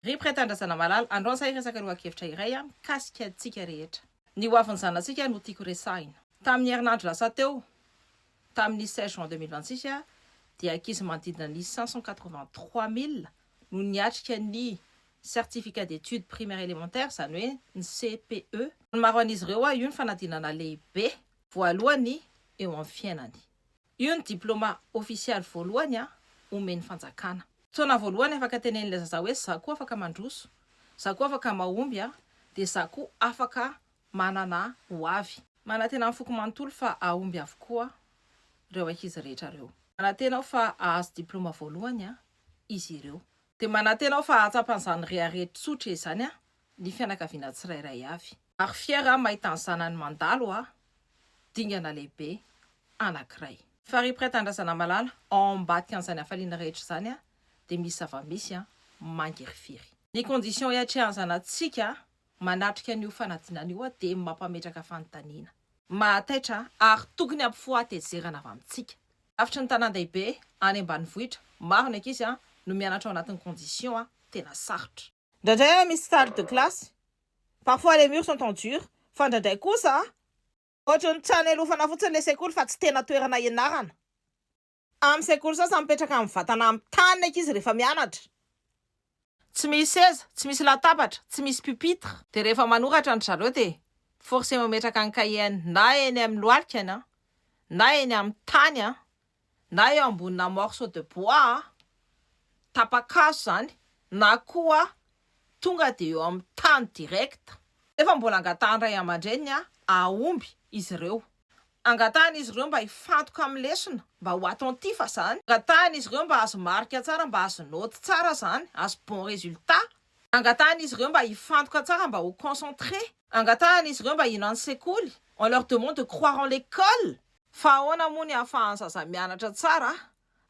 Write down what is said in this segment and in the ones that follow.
Ry mpiray tanindrazana malala, androany izahay hiresaka lohakevitra iray mikasika antsika rehetra. Ny hoavin'ny zanatsika no tiako resahina. Tamin'ny herinandro lasa teo, tamin'ny 16 juin 2026, dia ankizy manodidina ny 583 000 no niatrika ny Certificat d'études primaires élémentaires, izany hoe ny CPE. Ny maro an'izy ireo, io ny fanadinana lehibe voalohany eo amin'ny fiainany. Io ny diplaoma ofisialy voalohany omen'ny fanjakana. Fotoana voalohany afaka tenenin'ilay zaza hoe za koa afaka mandroso, za koa afaka mahomby dia za koa afaka manana ho avy. Manantena ny foko manontolo fa hahomby avokoa ireo ankizy rehetra ireo. Manantena aho fa hahazo diplaoma voalohany izy ireo. Dia manantena aho fa hahatsapa an'izany rehareha tsotra izany ny fianakaviana tsirairay avy. Ary fier aho mahita ny zanany mandalo dingana lehibe anankiray. Fa ry mpiray tanindrazana malala, ao ambadika an'izany hafaliana rehetra izany dia misy zava-misy mangirifiry. Ny condition iatrehan'ny zanatsika manatrika an'io fanadinana io dia mampametraka fanontaniana. Mahataitra ary tokony hampifoha hatezerana avy amintsika. Lavitry ny tanàn-dehibe, any ambanivohitra, maro ny ankizy no mianatra ao anatin'ny condition tena sarotra. Indraindray misy salle de classe, parfois les murs sont en dur, fa indraindray kosa ohatry ny trano ialofana fotsiny ilay sekoly fa tsy tena toerana ianarana. Amin'ny sekoly sasany mipetraka amin'ny vatana amin'ny tany ny ankizy rehefa mianatra. Tsy misy seza, tsy misy latabatra, tsy misy pupitre. Dia rehefa manoratra an-dry zareo dia forcé mametraka ny cahier-ny na eny amin'ny lohalikany na eny amin'ny tany na eo ambonina morceau de bois, tapa-kazo izany, na koa tonga dia eo amin'ny tany direct. Nefa mbola angatahan'ny ray aman-dreniny hahomby izy ireo. Angatahana izy ireo mba hifantoka amin'ny lesona, mba ho attentif izany. Angatahana izy ireo mba hahazo marika tsara, mba hahazo note tsara izany, hahazo bon résultat. Angatahana izy ireo mba hifantoka tsara, mba ho concentré. Angatahana izy ireo mba hino any sekoly, on leur demande de croire en l'école. Fa ahoana moa ny ahafahan'ny zaza mianatra tsara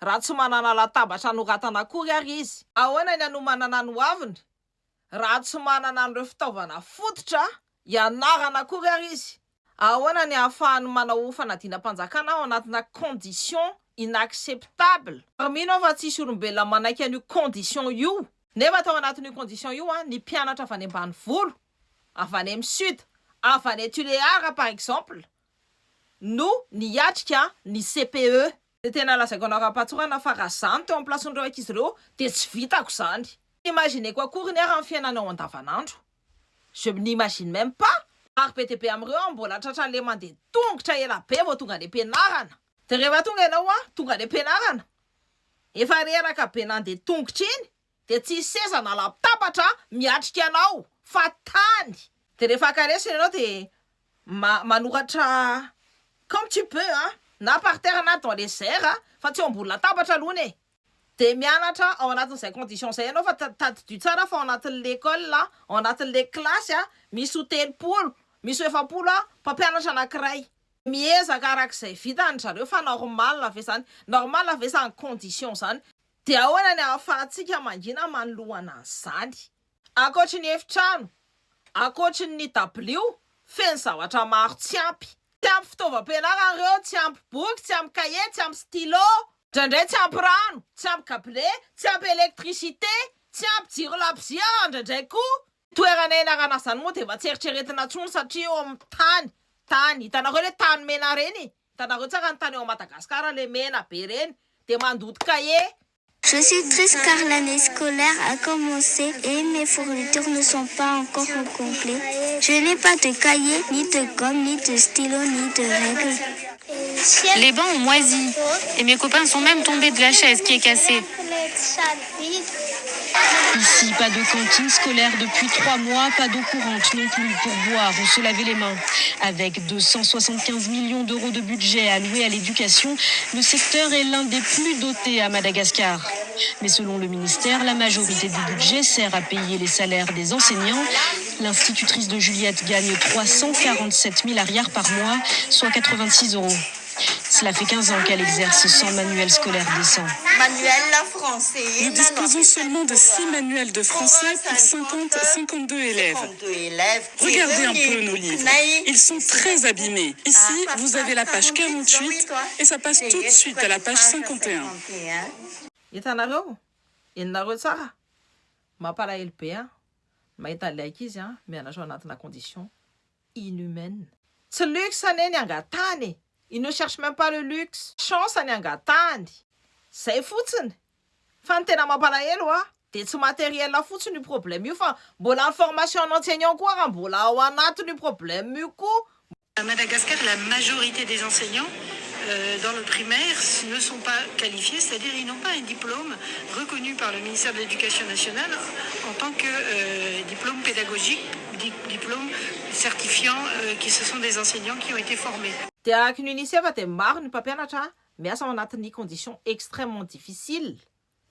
raha tsy manana latabatra anoratana akory ary izy? Ahoana ny hanomanana ny hoaviny raha tsy manana an'ireo fitaovana fototra hianarana akory ary izy? Ahoana ny ahafahany manao fanadinam-panjakana ao anatina condition inacceptable? Ary mino aho fa tsisy olombelona manaiky an'io condition io. Nefa tao anatin'io condition io ny mpianatra avy any ambanivolo, avy any amin'ny sud, avy any Tuléar par exemple no niatrika ny CPE. Dia tena lazaiko anao ara-pahatsorana fa raha za no teo amin'ny place-n'ireo ankizy ireo dia tsy vitako izany. Tsy imagineko akory ny ara ny fiainana ao andavanandro. Je n'imagine même pas! Ary be dia be amin'ireo aho mbola tratra le mandeha tongotra ela be vao tonga any am-pianarana. Dia rehefa tonga ianao an, tonga any am-pianarana, efa reraka be nandeha tongotra iny, dia tsisy seza na latabatra miatrika anao fa tany. Dia rehefa haka lesona ianao dia manoratra comme tu peux an, na par terre na dans les airs fa tsy eo ambony latabatra aloha e. Dia mianatra ao anatin'izay condition izay ianao fa tadidio tsara fa ao anatin'ny l'école, ao anatin'le classe misy ho 30, misy ho 40 mpampianatra anankiray. Miezaka arak'izay vitany zareo fa normal ve zany? Normal ve zany condition zany? Dia ahoana ny ahafahantsika mangina manoloana an'izany? Ankoatry ny efitrano, ankoatry ny dabilio, feno zavatra maro tsy ampy. Tsy ampy fitaovam-pianarana ireo, tsy ampy boky, tsy ampy kahie, tsy ampy stylo. Indraindray tsy ampy rano, tsy ampy cable, tsy ampy électricité, tsy ampy jiro labozia indraindray koa. Toerana ianarana izany moa dia efa tsy eritreretina intsony satria eo amin'ny tany, tany, hitanareo ilay tany mena ireny? Hitanareo tsara ny tany ao Madagascar ilay mena be ireny, dia mandoto kahie. Je suis triste car l'année scolaire a commencé et mes fournitures ne sont pas encore au complet. Je n'ai pas de cahier, ni de gomme, ni de stylo, ni de règles. Les bancs ont moisi et mes copains sont même tombés de la chaise qui est cassée. Ici, pas de cantine scolaire depuis 3 mois, pas d'eau courante non plus pour boire ou se laver les mains. Avec 275 millions d'euros de budget alloué à l'éducation, le secteur est l'un des plus dotés à Madagascar. Mais selon le ministère, la majorité du budget sert à payer les salaires des enseignants. L'institutrice de Juliette gagne 347 000 ariary par mois, soit 86 euros. Cela fait 15 ans qu'elle exerce sans manuel scolaire décent. Nous disposons seulement de 6 manuels de français pour 50, 52 élèves. Regardez un peu nos livres. Ils sont très abîmés. Ici, vous avez la page 48 et ça passe tout de suite à la page 51. Hitanareo? Henonareo tsara? Mampalahelo be a mahita an'ilay ankizy a mianatra ao anatina condition inhumaine. Tsy luxe anie ny angatahany e! Il ne cherche même pas le luxe. Chance ny angatahany. Zay fotsiny. Fa ny tena mampalahelo a dia tsy matériel fotsiny io problème io fa mbola ny formation en enseignant koa raha mbola ao anatin'io problème io koa. À Madagascar, la majorité des enseignants dans le primaire ne sont pas qualifiés, c'est-à-dire ils n'ont pas un diplôme reconnu par le ministère de l'Éducation nationale en tant que diplôme pédagogique, diplôme certifiant que ce sont des enseignants qui ont été formés. Dia araka ny UNICEF dia maro ny mpampianatra miasa ao anatin'ny condition extrêmement difficile,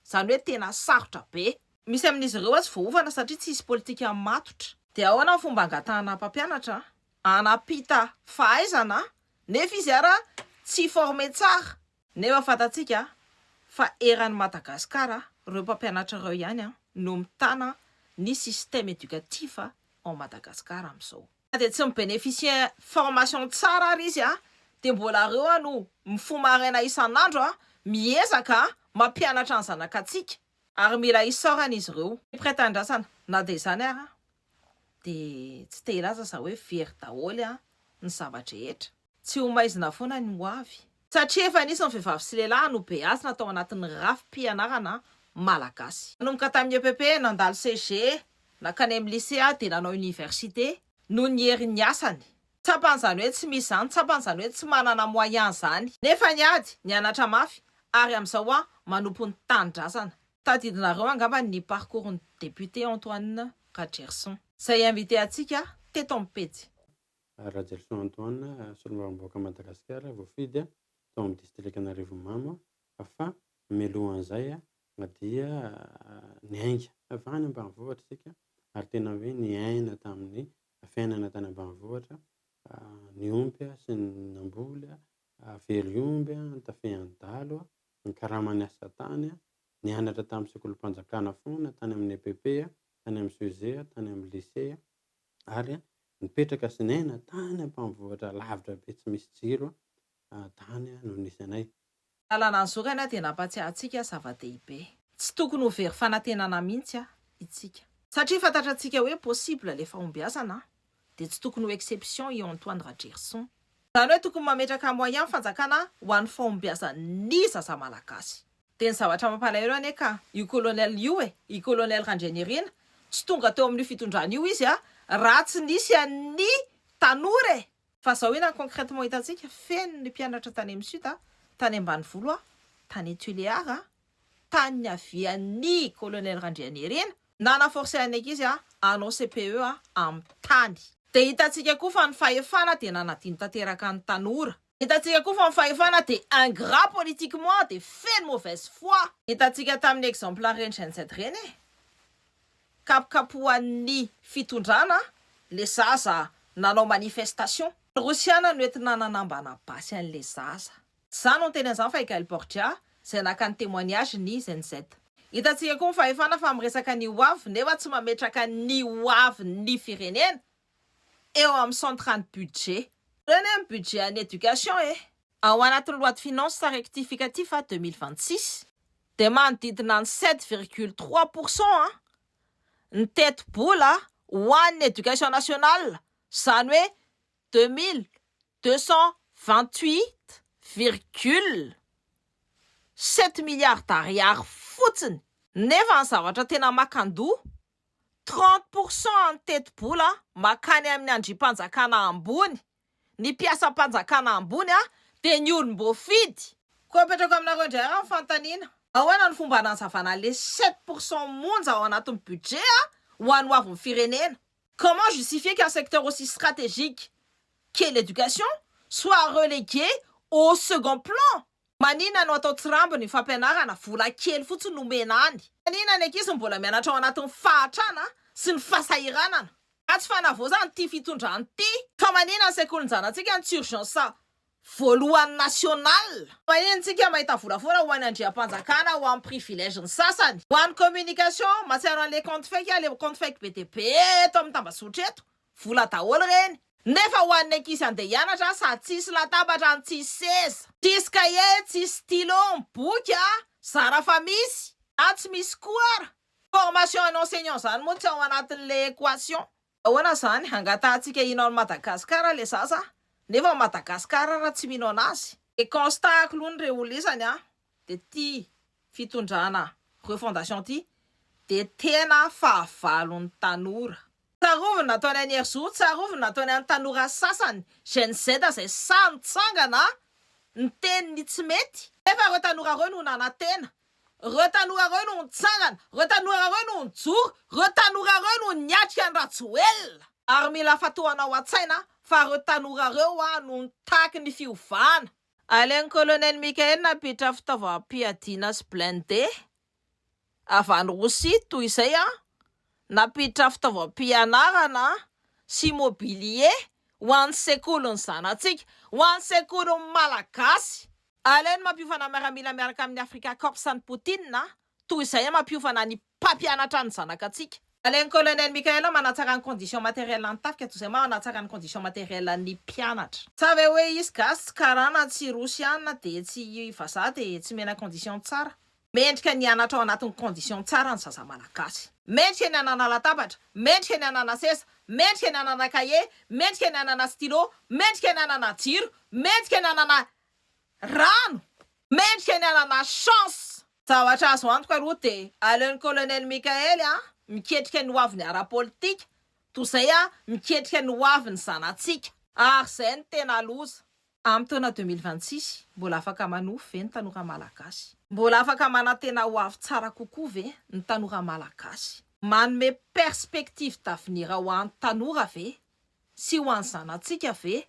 izany hoe tena sarotra be. Misy amin'izy ireo tsy voaofana satria tsisy politika matotra. Dia ahoana ny fomba angatahana mpampianatra anampita fahaizana nefa izy ara tsy formé tsara? Nefa fantatsika fa eran'ny Madagasikara ireo mpampianatra ireo ihany no mitana ny système éducatif ao Madagasikara amin'izao. Dia tsy mibénéficier formation tsara ary izy dia mbola ireo no mifoha maraina isan'andro miezaka mampianatra ny zanakatsika ary mila isaorana izy ireo. Mpiray tanindrazana na dia izany ara dia tsy te hilaza za hoe very daholo ny zava-drehetra. Tsy ho maizina foana ny ho avy. Satria efa nisy ny vehivavy sy lehilahy no beazina tao anatin'ny rafi-pianarana malagasy. Nanomboka tamin'ny EPP, nandalo CG, nankany amin'ny lycée dia nanao université noho ny herin'ny asany. Tsapany izany hoe tsy misy izany, tsapany izany hoe tsy manana moyen izany. Nefa niady, nianatra mafy ary amin'izao manompo ny tanindrazana. Tadidinareo angamba ny parcours-n'ny député Antoine Rajerison. Izay invité antsika teto amin'ny pejy. Rajerison Antoine, solombavambahoaka Madagasikara, voafidy tao amin'ny distrikan'Arivonimamo, fa mialohan'izay dia niainga avy any ambanivohitra isika ary tena hoe niaina tamin'ny fiainana tany ambanivohitra, niompy sy namboly, very omby, nitafehan'ny dalo, nikarama ny asa tany, nianatra tamin'ny sekolim-panjakana foana, tany amin'ny EPP, tany amin'ny CEG, tany amin'ny lycée ary nipetraka sy niaina tany ambanivohitra lavitra be tsy misy jiro, tany no nisy anay. Lalana nizorana dia nampatsiahy antsika zava-dehibe. Tsy tokony ho very fanantenana mihitsy isika. Satria fantatrantsika hoe possible le fahombiazana dia tsy tokony ho exception i Antoine Rajerison. Izany hoe tokony mametraka moyen fanjakana ho an'ny fahombiazan'ny zaza malagasy. Dia ny zavatra mampalahelo anie ka io colonel io e, i colonel Randrianirina, tsy tonga teo amin'io fitondrana io izy raha tsy nisy an'ny tanora e! Fa zao inona concrètement hitantsika, feno ny mpianatra tany amin'ny sud, tany ambanivolo, tany Tuléar, tany niavian'ny colonel Randrianirina, nanaforcer an'ny ankizy hanao CPE amin'ny tany. Dia hitantsika koa fa ny fahefana dia nanadino tanteraka ny tanora. Hitantsika koa fa ny fahefana dia ingrat politiquement dia feno mauvaise foi. Hitantsika tamin'ny exemple reny Gen Z reny e! Kapokapohan'ny fitondrana le zaza nanao manifestation. Rosiana no entina nanambana basy an'le zaza. Za no niteny an'izany fa i Gaël Borgia izay naka ny témoignage ny Gen Z. Hitantsika koa ny fahefana fa miresaka ny ho avy nefa tsy mametraka ny ho avin'ny firenena eo amin'ny centre ny budget. Ireny ny budget an'ny éducation e! Ao anatin'ny loi de finances rectificatif 2026 dia manodidina ny 7,3% ny tetibola ho an'ny éducation nationale, izany hoe 2228,7 milliards d'ariary fotsiny. Nefa ny zavatra tena makandoha, 30% ny tetibola makany amin'ny andrim-panjakana ambony, ny mpiasam-panjakana ambony dia ny olom-boafidy. Koa apetrako aminareo indray ary ny fanontaniana, ahoana ny fomba hanazavana le 7% monja ao anatin'ny budget ho an'ny hoavin'ny firenena? Comment justifier qu'un secteur aussi stratégique qu'est l'éducation soit relégué au second plan? Maninona no atao tsirambo ny fampianarana, vola kely fotsiny no omena any? Maninona ny ankizy no mbola mianatra ao anatin'ny fahantrana sy ny fahasahiranana? Ratsy fanavaozana ity fitondrana ity. Fa maninona ny sekolin-janatsika no tsy urgence voalohany national? Maninona tsika mahita vola foana ho an'ny andriam-panjakana, ho an'ny privilège ny sasany? Ho an'ny communication, mahatsiaro an'le compte fake aho, le compte fake be dia be eto amin'ny tambazotra eto, vola daholo ireny. Nefa ho an'ny ankizy andeha hianatra sady tsisy latabatra no tsisy seza. Tsisy cahier, tsisy stylo, ny boky zara fa misy, na tsy misy koa ara. Formation en enseignant zany moa tsy ao anatin'le équation. Ahoana zany hangatahantsika hino an'i Madagascar le zaza nefa Madagascar raha tsy mino anazy. Le constat-ko aloha re olona isany a de ty fitondrana refondation ty de tena fahavalon'ny tanora. Tsarovy ny nataony an'i Hery-Zo, tsarovy ny nataony an'ny tanora sasany, Gen Z zay sahy nitsangana niteny ny tsy mety. Nefa ireo tanora ireo no nanantena, ireo tanora ireo no nitsangana, ireo tanora ireo no nijoro, ireo tanora ireo no niatrika an'i Rajoelina. Ary mila fatohana ao an-tsaina fa ireo tanora ireo no nitaky ny fiovana. Alain'ny Colonel Mickaël nampiditra fitaovam-piadiana sy blindé avy any Rosia toy izay nampiditra fitaovam-pianarana sy mobilier ho an'ny sekolin'ny zanatsika, ho an'ny sekolin'ny Malagasy. Alainy mampiofana miaramila miaraka amin'ny Africa Corps an'i Poutine toy izay mampiofana ny mpampianatra ny zanakatsika. Alain'ny Colonel Mickaël manatsara ny condition matérielle ny tafika toy izay manatsara ny condition matérielle ny mpianatra. Sa ve hoe izy gasy tsy karana tsy rosiana dia tsy vazaha dia tsy mena condition tsara? Mendrika ny hianatra ao anatin'ny condition tsara ny zaza malagasy. Mendrika ny hanana latabatra, mendrika ny hanana seza, mendrika ny hanana cahier, mendrika ny hanana stylo, mendrika ny hanana jiro, mendrika ny hanana rano, mendrika ny hanana chance. Zavatra azo antoka aloha dia aleon'ny Colonel Mickaël miketrika ny hoaviny ara-politika toy izay miketrika ny hoavin'ny zanatsika. Ary izay no tena loza. Amin'ny taona 2026, mbola afaka manofy ve ny tanora malagasy? Mbola afaka manantena ho avy tsara kokoa ve ny tanora malagasy? Manome perspective d'avenir ho an'ny tanora ve sy ho an'ny zanatsika ve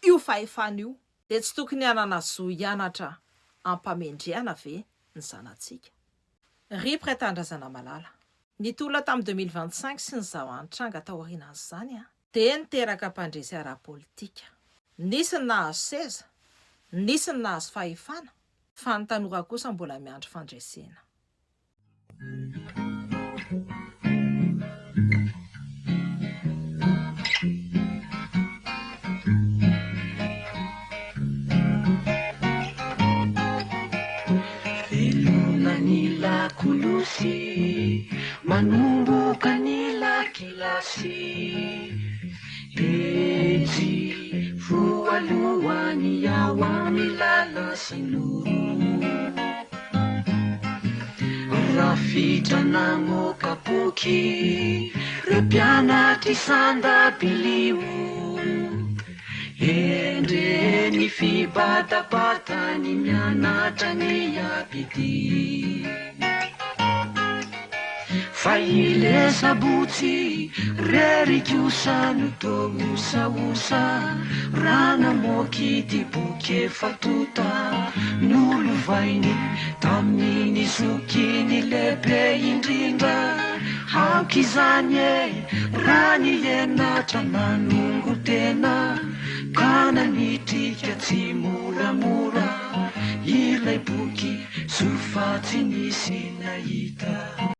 io fahefana io? Dia tsy tokony hanana zo hianatra am-pamendrehana ve ny zanatsika? Ry mpiray tanindrazana malala, ny tolona tamin'ny 2025 sy ny zava-nitranga taorianan'izany dia niteraka mpandresy ara-politika. Nisy ny nahazo seza, nisy ny nahazo fahefana, fa ny tanora kosa mbola miandry fandresena. Velona ny lakolosy, manomboka ny lakilasy. Pejy voalohany ao amin'ny lalan-sinoro. Rafitra namoaka boky ireo mpianatry sandabilio. Endre ny fibatabatany mianatra ny abidy. Fa ile sabotsy rery kosa no toa osaosa Raha namoaka ity boky efa tonta Nolovainy tamin'iny zokiny lehibe indrindra Aoka izany e, raha ny henatra nanongo tena Ka nanitrika tsy moramora ilay boky Soa fa tsy nisy nahita.